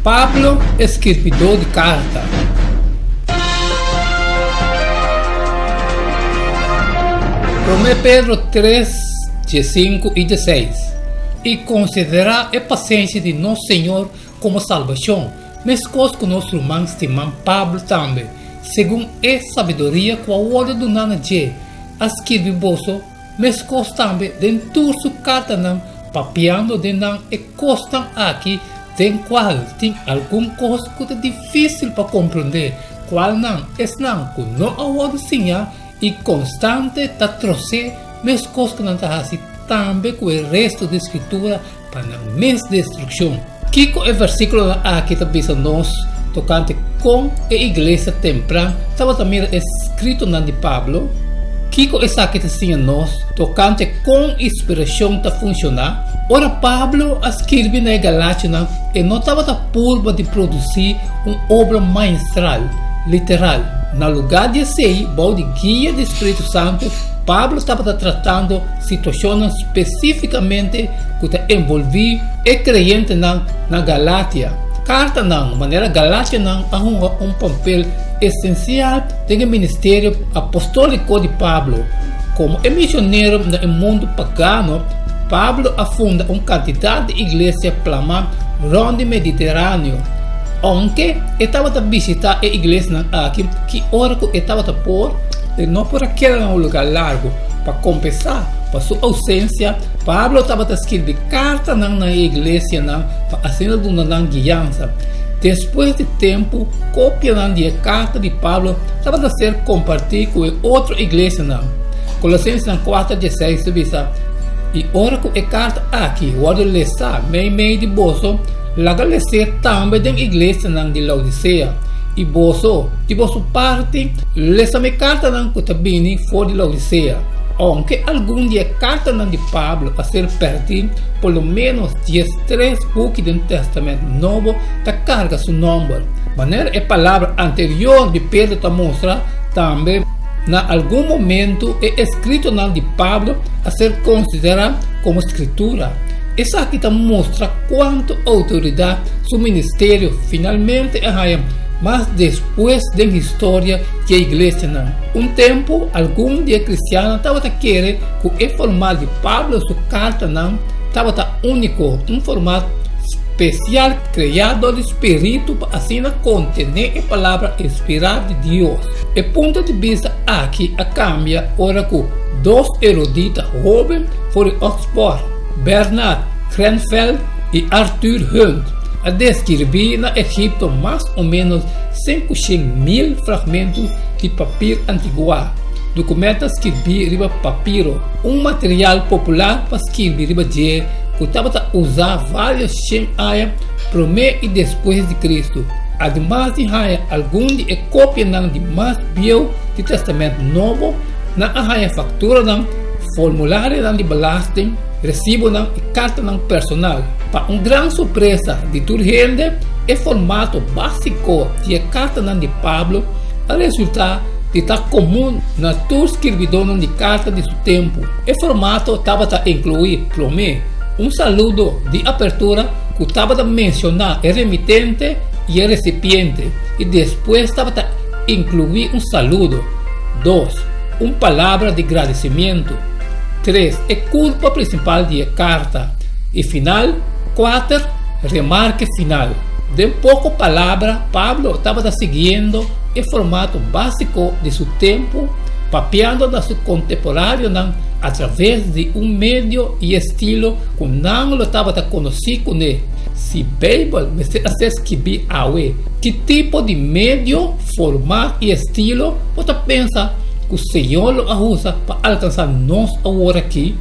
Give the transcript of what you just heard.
Pablo, e skirbidó di karta. Promé Pedro 3, 15 i 16, I konsiderá e pasenshi di nos Señor komo salbashon, meskos ku nos ruman stimá Pablo tambe, segun e sabiduria ku a wòrdu duná na dje, a skirbi boso Meskos tambe den tur su kartanan papiando den nan e kosnan aki den kual tin algun kos ku ta difísil pa komprondé, kualnan esnan ku no a wòrdu siñá i konstante ta trosé meskos ku nan ta hasi tambe ku e restu di Skritura pa nan mes destrukshon. Kiko e versíkulonan aki ta bisa nos tokante kon e iglesia tempran tabata mira e skritonan di Pablo? Kiko esaki ta siña nos tokante kon inspirashon ta funshoná? Ora Pablo a skirbi na e Galationan, e no tabata purba di produsí un obra maestral, literal. Na lugá di esei, bou di guia di spiritu santu, Pablo tabata tratando situashonnan spesífikamente ku ta envolví e kreyentenan na Galatia. Kartanan manera Galatianan a hunga un papel esensial den e ministerio apostóliko di Pablo. Komo e misionero na e mundu pagano, Pablo a funda un kantidat di iglesia plamá rònt di Mediteraneo. Ounke e tabata bishitá e iglesianan aki ki ora ku e tabata por, e no por a keda na un lugá largu. Pa kompensá pa su ousensia, Pablo tabata skirbi kartanan na e iglesianan pa asina duna nan guiansa. Despues di tempu, kopianan di e karta di Pablo tabata ser kompartí ku e otro iglesianan. Kolosensenan 4, 16 ta bisa, I ora ku e karta aki wòrdu lesá meimei di boso, laga les'é tambe den iglesianan di Laodisea. I boso, di boso parti, lesa mi kartanan ku ta bini for di Laodisea. Ounke algun di e kartanan di Pablo a ser pèrdí, por lo ménos diestres buki den Tèstamènt Nobo ta karga su nòmber. Manera e palabra anterior di Pedro ta mustra, tambe na algun momentu e eskritonan di Pablo a ser konsiderá komo Skritura. Esaki ta mustra kuantu outoridat su ministerio finalmente a haña mas despues den historia di e iglesianan. Un tempu, algun di e kristiannan tabata kere ku e format di Pablo su kartanan tabata úniko, un format spesial kreá dor di spiritu pa asina kontené e Palabra inspirá di Dios. E punto di bista aki a kambia ora ku dos erudita hóben for di Oxford, Bernard Grenfell i Arthur Hunt, a deskribí na Egipto mas o ménos 500.000 fragmentu di papir antiguá, dokumentonan skirbí riba papiro, un material popular pa skirbi riba dje ku tabata usá vários shen aña promé i despues di Kristu. Ademas di haña algun di e kopianan di mas bieu di Tèstamènt Nobo, nan a haña fakturanan, formularionan di belasting, resibonan i kartanan personal. Pa un gran sorpresa di tur hende, e formato básiko di e kartanan di Pablo a resultá di ta komun na tur skirbidónan di karta di su tempu. E formato tabata inkluí, promé, un saludo di apertura ku tabata menshoná e remitente i e resipiente, i despues tabata inkluí un saludo, dos, un palabra di gradisimientu, tres, e kulpa prinsipal di e karta, i final, kuater, remarke final. Den poko palabra, Pablo tabata siguiendo e formato básiko di su tempu, papiando na su kontemporarionan atraves di un medio i estilo ku nan lo tabata konosí kuné. Si Beibel mester a ser skibí awe, ki tipo di medio, format i estilo bo ta pensa ku Señor lo a usa pa alkansá nos awor aki?